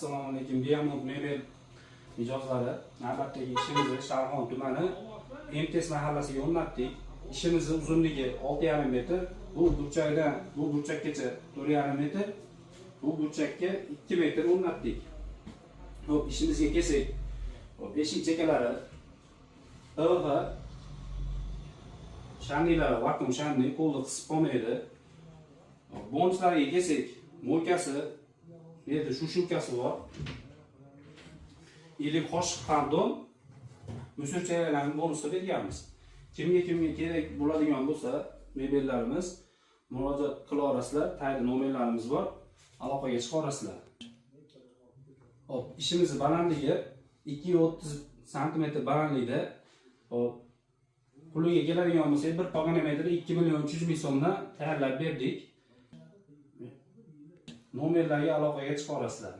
Assalomu alaykum, Diamond Mebel mijozlari. Navbatdagi ishimizni Sharxon tumani MTS mahallasiga o'rnatdik. Ishimizni uzunligi 6,5 metr. Bu burchakdan bu burchakkacha 4,5 metr. Bu burchakka 2 metr o'rnatdik. Xo'p, ishimizga kelsak, xo'p, eshik chekalari PVC shanniylari vakuum shanniy, qo'lni qisib qolmaydi. Bonuslarga kelsak, мойка si, bu yerda сушилка si bor. 50 qoshiq qandon, мусор chaylarni bonusga berganmiz. Kimga kimga kerak bo'ladigan bo'lsa, mebellarimiz, murojaat qila olasizlar. Tayyor nomerlarimiz bor. Aloqaga chiqa olasizlar. Xo'p, ishimizni balandligi 2,30 santimetr balandlikda. Xo'p, puliga keladigan bo'lsak, bir pog'ona metri 2 million 300 ming so'mdan tayyorlab berdik. Nomerlarga aloqaga chiqa olasizlar.